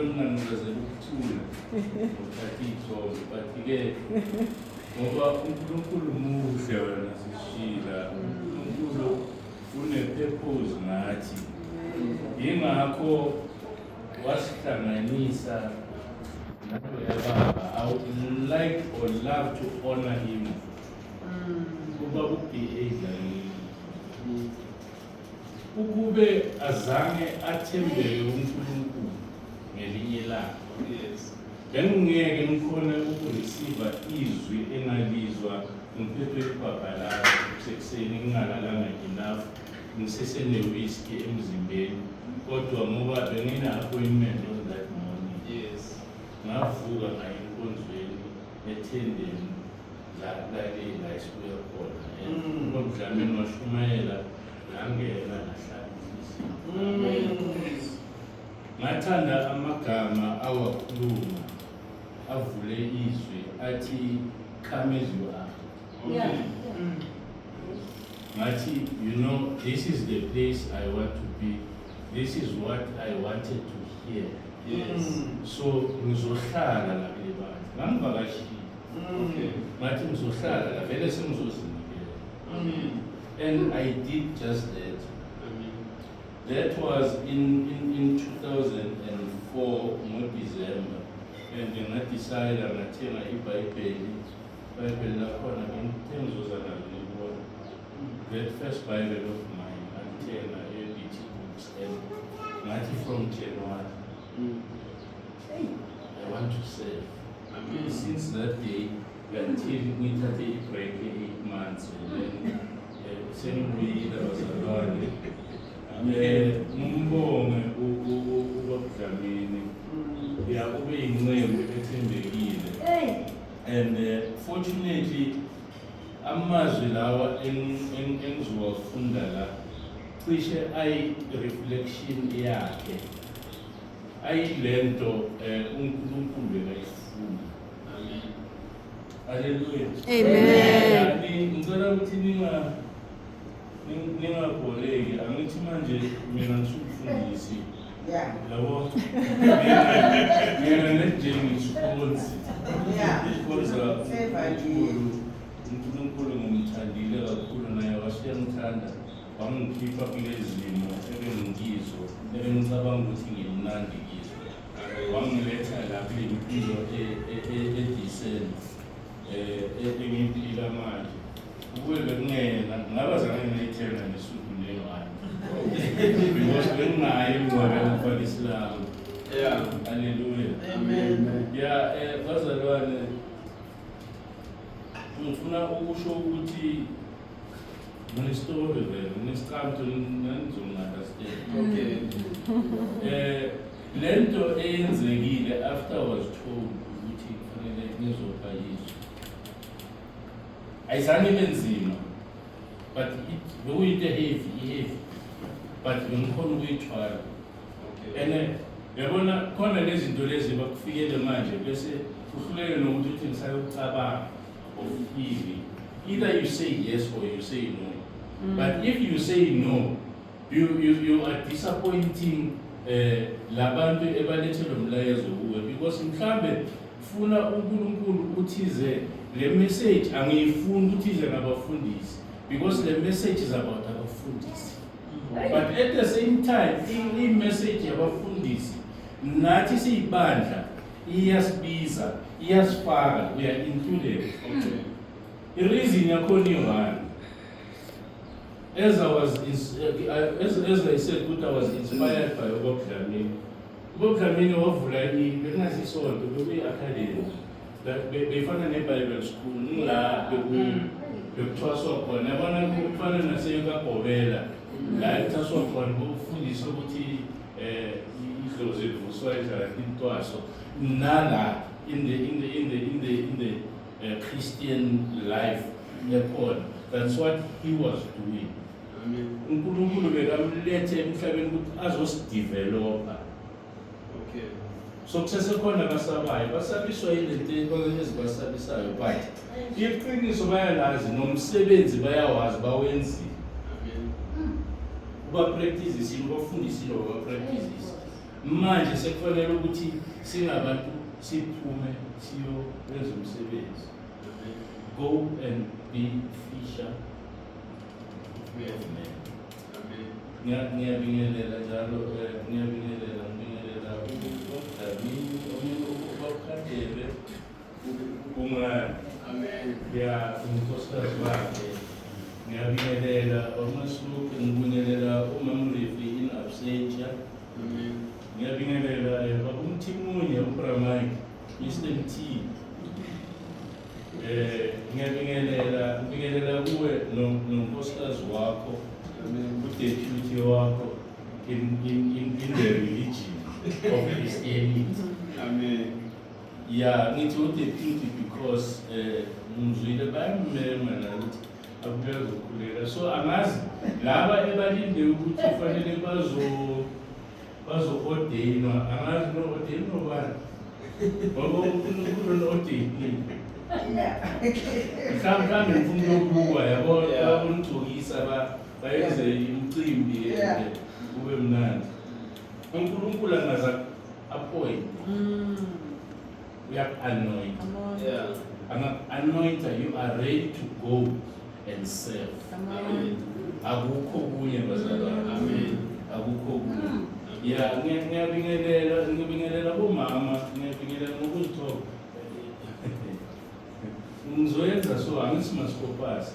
Mina ngizazela ukuthula, ngothatha iy'thombe, but-ke ngoba uNkulunkulu muhle wena sishila, uNkulunkulu une-purpose ngathi, yingakho wasihlanganisa naloya baba. I would like or love to honor him, ubaba u-B.A. Dlamini. Ukube azange athembeke kuNkulunkulu ngelinye ilanga, bengingeke ngikhone ukureceive izwi engalizwa ngiphethwe ibhabhalazi kusekuseni, ngingalalanga enough, ngisesene-whisky emzimbeni, kodwa ngoba bengine-appointment on that morning, ngavuka ngaya enkonzweni ethendeni lale la esibuya khona. UDlamini washumayela, ngangena, ngahlala inhliziyo. Ngathanda amagama awakhuluma avule izwi athi, "Come as you are." Ngathi, "This is the place I want to be. This is what I wanted to hear." So ngizohlala la kule bandla, ngangivakashile. Ngathi ngizohlala la, vele sengizozinikela, and I did just that. That was in 2004 ngoDecember, and ngadecide, ngathenga iBhayibheli. IBhayibheli lakhona ngithe ngizoza nalo nibona. That first Bible of mine ngalithenga e-BT Books, and ngathi from January I want to serve. Since that day until ngithathe i-break ye-8 months and then sengibuyile, bazalwane. Ngimbonge ubaba Dlamini, ya, ube yinceku ethembekile, and fortunately amazwi lawa engizowafunda la cishe ayi-reflection yakhe, ayilento uNkulunkulu bekayifuna. Haleluya. Amen. Yani ngicela ukuthi ningabholeki. Angithi manje mina ngisumfundisi, yabo, mina nje ngisikhonzi, ikhonza uNkulunkulu. UNkulunkulu ngimthandile kakhulu, naye wasiyangithanda, wangikhipha kulezi zimo ebengikizo, ebengicabanga ukuthi ngimnandi kizo, wangiletha la kule mpilo e-decent engiyiphila manje. Ukube bekungena ngaba zange ngayithenga nesudu newani, because bengingayi emngcwabeni ukufaka isilamu. Haleluya. Amen. Ya, bazalwane, ngifuna ukusho ukuthi ngine-story vele, nginesiqamto, nanizongi-understand. Lento eyenzekile after I was told ukuthi kufanele ngizopha izwi, ayizange ibe nzima, but bekuyinto heavy, i-heavy, but bengikhona ukuyithwala. And yabona khona lezi zinto lezi bakufikele manje, bese uhluleke nokuthi uthi ngisayokucabanga of healing. Either you say yes or you say no, but if you say no, you are disappointing labantu ebalethe lo mlayezo kuwe, because mhlambe funa uNkulunkulu uthize le message angiyifuni ukuthi ize ngabafundisi, because the message is about abafundisi, but at the same time i-message yabafundisi nathi siyibandla iyasibiza, iyasifaka, we are included. I-reason yakhona iyi-one. As I said ukuthi I was inspired by uBob Dlamini. UBob Dlamini wavula bekungasisonto, bekuyi-academy. Beyifana ne-Bible school, ngila bekuthwaswa khona, yabona, kufana nasekagobela la ekuthwaswa khona, kufundiswa ukuthi idlozi livuswa njani, intwaso, nala in the Christian life ekhona. That's what he was doing. Amen. UNkulunkulu bekamlethe emhlabeni ukuthi azosidevelopa. So kusesekhona abasabayo, basabiswa yilento ezibasabisayo, but iqiniso bayalazi, nomsebenzi bayawazi, bawenzile. Amen. Ubapracticile, ubafundisile, wabapracticise. Manje sekufanele ukuthi singabantu siphume siyokwenza umsebenzi. Go and be fisher of men. Ngiyabingelela njalo, ngiyabingelela, ngibingelela uDlamini, omunye ubabukadebe ungani. Amen. Ya, unkosikazi wakhe. Ngiyabingelela oMasuku, ngibingelela uMamrifi in absentia. Amen. Ngiyabingelela baba uMthimunye, uBramike, Mr. T. Ngiyabingelela, ngibingelela kuwe nonkosikazi wakho. Amen. Udeputy wakho in the religion of Christianity. Amen. Ya, ngithi udeputy because ngizwile bayamema la ukuthi abuye azokhuleka. So angazi laba ebalinde ukuthi kufanele bazo ordainwa, angazi no ordain bani. Ngoba uNkulunkulu no ordain. Mhlawumbe ngifuna ukubukwa, yabo, bayonigcokisa, bayenze imicimbi and kube mnandi. uNkulunkulu angaza appoint, uyaku-anoint. Anga-anointa, you are ready to go and serve. Amen. Akukho kunye, bazalwane. Amen. Akukho kunye. Ya, ngiyabingelela, ngibingelela bomama, ngiyabingelela ngokuzithoba. Ngizoyenza so, angithi masikopasi.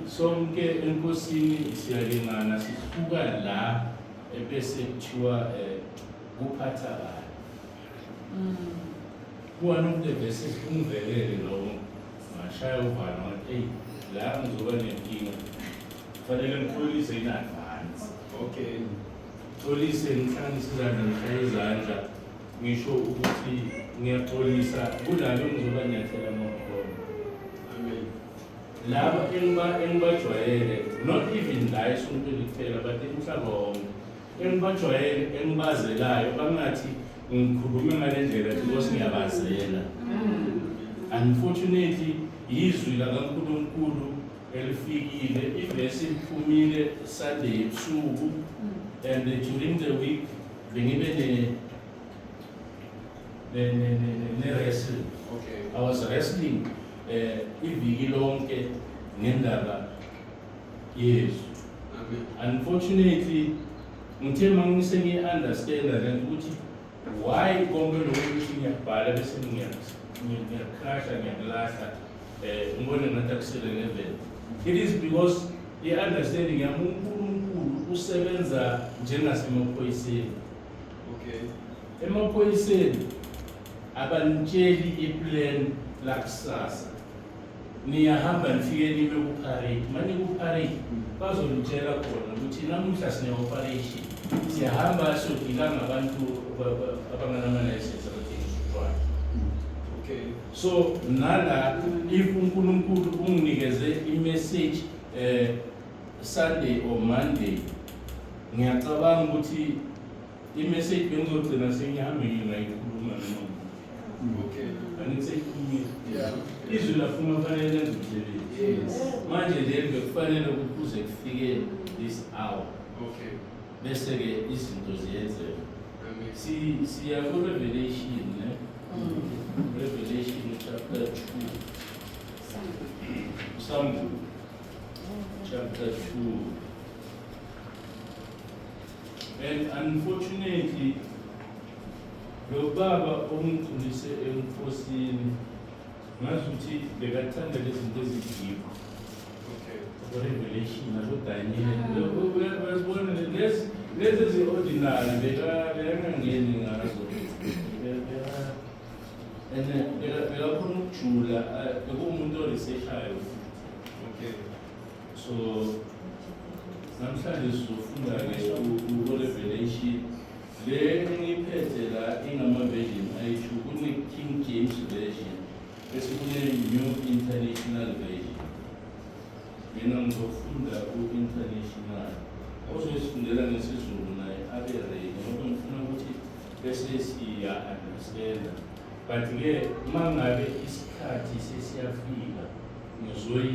Sonke enkosini siyalingana, sihluka la ebese kuthiwa kuphatha bani. One of the verses ungivelele lowo, ngashaya uvalo, ngathi, "Eyi, la ngizoba nenkinga, kufanele ngixolise in advance." Xolise, ngihlanganise izandla, ngishaye izandla, ngisho ukuthi ngiyaxolisa kulabo engizoba nyathela amakhono. Amen. Laba engibajwayele, not even la esontweni kuphela but emhlaba wonke, engibajwayele, engibazelayo, bangathi ngikhulume ngale ndlela because ngiyabazela. Unfortunately, izwi lakaNkulunkulu elifikile, ivesi liphumile Sunday ebusuku, and during the week bengibe ne wrestling. I was wrestling iviki lonke ngendaba yezwi. Amen. Unfortunately, ngithe mangise ngiyi-understanda lento ukuthi why konke lokhu, ukuthi ngiyabhala bese ngiyakrasha, ngiyakulahla, ngibone ngathi akuse-relevant, it is because i-understanding yami, uNkulunkulu usebenza njengasemaphoyiseni. Emaphoyiseni abanitsheli iplan lakusasa. Niyahamba, nifike nime kuparade. Manje kuparade bazonitshela khona ukuthi namuhla sine-operation, siyahamba siyodila ngabantu abanganamalayisensi abathengisa utshwala. So nala, if uNkulunkulu unginikeze imessage Sunday or Monday, ngiyacabanga ukuthi imessage bengizogcina sengihambe ngingayikhuluma noma angithi seyikhulumile. Izwi lafuma, fanele lenze umsebenzi. Manje le bekufanele ukuthi kuze kufike this hour, bese-ke izinto ziyenzeka. Amen. Siya ku-Revelation, ne? Revelation chapter 2, Sambulo chapter 2. And unfortunately, lo baba ongikhulise enkosini, ngazi ukuthi bekathanda lezi zinto ezideep. Revelation nabo-Daniel, uyazibona lezi ezi-ordinary bekangangeni ngazo. And bekakhona ukujula, bekuwumuntu oresearchayo futhi. So namhlanje sizofunda-ke ku-Revelation. Le engiyiphethe la ingama-version ayi-two: kune-King James Version, bese kune-New International Version. Mina ngizofunda ku-International. Ozoyisifundela ngesiZulu naye abe ready, ngoba ngifuna ukuthi bese siya-understanda, but-ke uma ngabe isikhathi sesiyafika ngizoyi